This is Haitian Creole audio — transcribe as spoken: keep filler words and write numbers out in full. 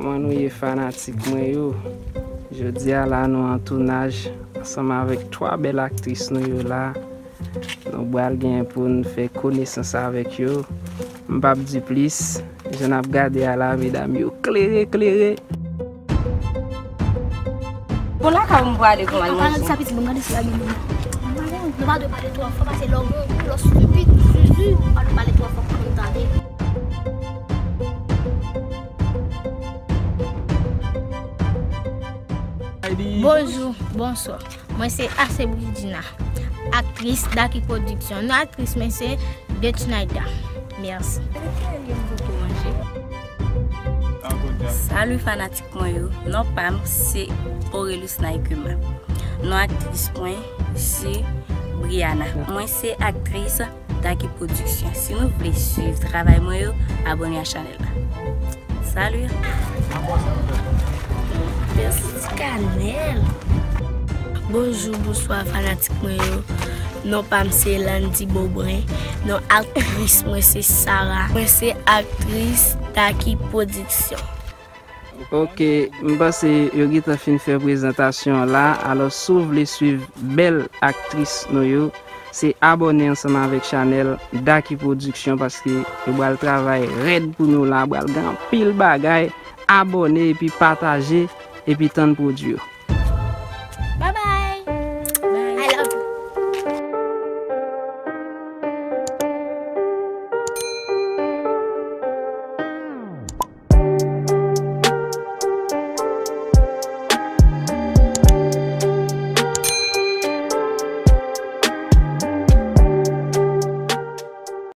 Kòman nou ye, fanatik mwen yo? Jodi a la, nou an tounaj ansanm avèk twa bèl aktris nou yo la. Nou pral gen pou n fè konesans avèk yo. M p ap di plis. Jan n ap gade a la, medam yo klere, klere. Bon, lakay ou m prale pou m al manje. Sa pitit, bon, gade si la gen moun. Nou pa dwe pale twò fò, paske lè w gen yon kou, lè w stupid, zuzu, pa dwe pale twò fò pou moun tande. Bonjou, bonswa. Mwen se Ase Bridjina, aktris Daki Production. Non aktris mwen se Betchnayda. Mèsi. Salut fanatik mwen yo, non pa m se Aurelius Naikema. Non aktris mwen se Briana. Mwen se aktris Daki Production. Si nou vle swiv travay mwen yo, abòne a chanèl la. Salut. Mèsi ti kanèl. Bonjou, bonswa fanatik mwen yo. Non pa m se Landy Beaubrun. Non aktris mwen se Sarah. Mwen se aktris Daki Production. Ok, m panse yo gentan fin fè prezantasyon an la. Alò, si w vle swiv bèl aktris nou yo, se abòne ansanm avèk chanèl Daki Production, paske yo pral travay rèd pou nou la, pral gen anpil bagay. Abòne epi pataje epi tann pwodui yo.